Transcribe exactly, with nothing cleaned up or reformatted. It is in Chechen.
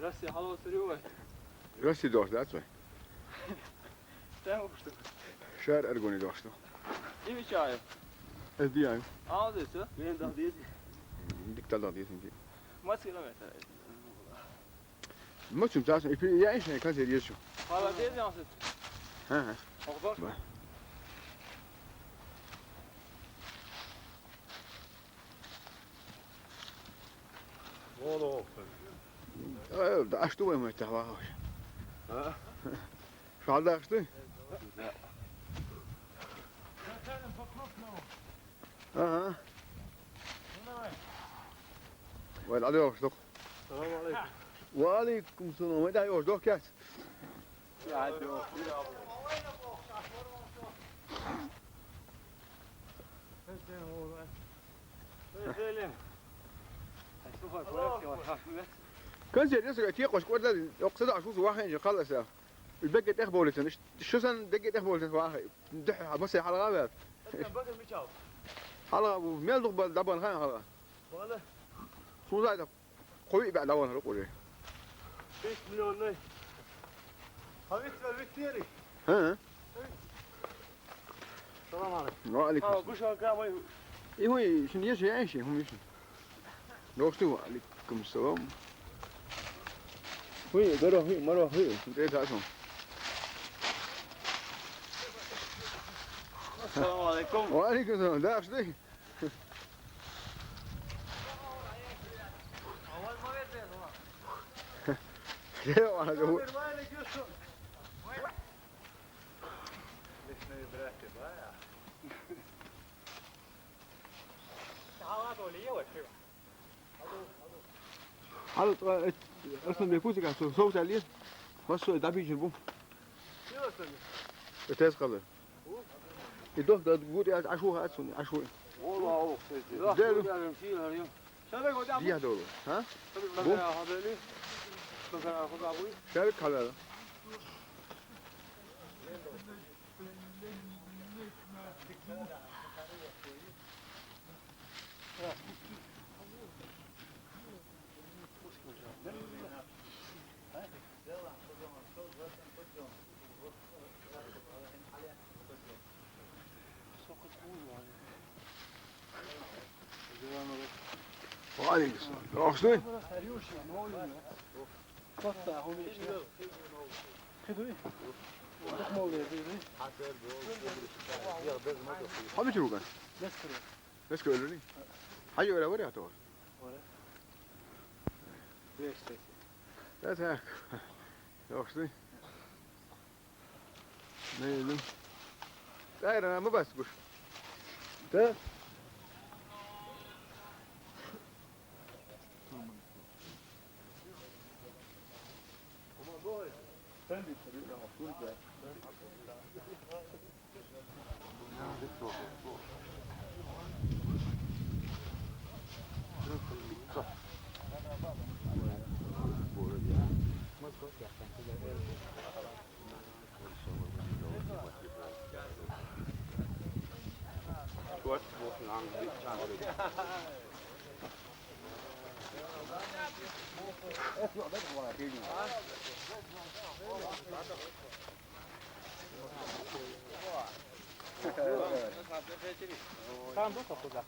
Расси, хьалоцур ю вай? Расси дохуш дац вай? Тем уж тут. Шар аргони дохуш ду. Ими чаю. Эс диай. А, вот это. Мен да здесь. Дик талда дезинги. Мац километр. Мочим цас, и пи я ишне консер езу. Хала здесь, я сыт. Ха ха. Охбар. Ба. Вон оф. Э, да, а что вы мой тава? А? Шалда что? Ага. Вай, алло, что? Салам алейкум. Ва алейкум салам. Вай, да, ёж, дох кяц. Я, дё. Слухай, порядки, вот так. Консер, если я тебе кошку отдал, я кстати, а что за вахен же халаса? Бегет эх болит, что сан бегет эх болит, вахен. Да, а мы все халга. Халга, мел дух бал дабан хан халга. Вала. Сузай да. Кой бе дабан халга уже. Беш миллионный. Хавит ва Виктори. Ха? Салам алейкум. Ва алейкум. Ха, бу шо крамай. И хуй, шин еш я ши, хум еш. Дохту, ва алейкум салам. Хуй, горо, хуй, маро, хуй. Де та сон. Салам алейкум. Ва алейкум салам. Да, что? Де, ва, да. Хьал, э, Аслан бекузи ка со, со тали. Ва со да бижин бу. Этес калы. И дох да гуд я ашу хат сун, ашу. Вон оф. Дел. Шабек вот Дия долу. Ха? Бу? Хабели. Бакара худа бу. Шабек калар. Ва алейкум салам. Рохсуй. Хами чуруган. Бес көлүни. Хай ора вари ато. Да так. Рохсуй. Не, не. Ай, рана мы бас гуш. Да? Там был какой-то.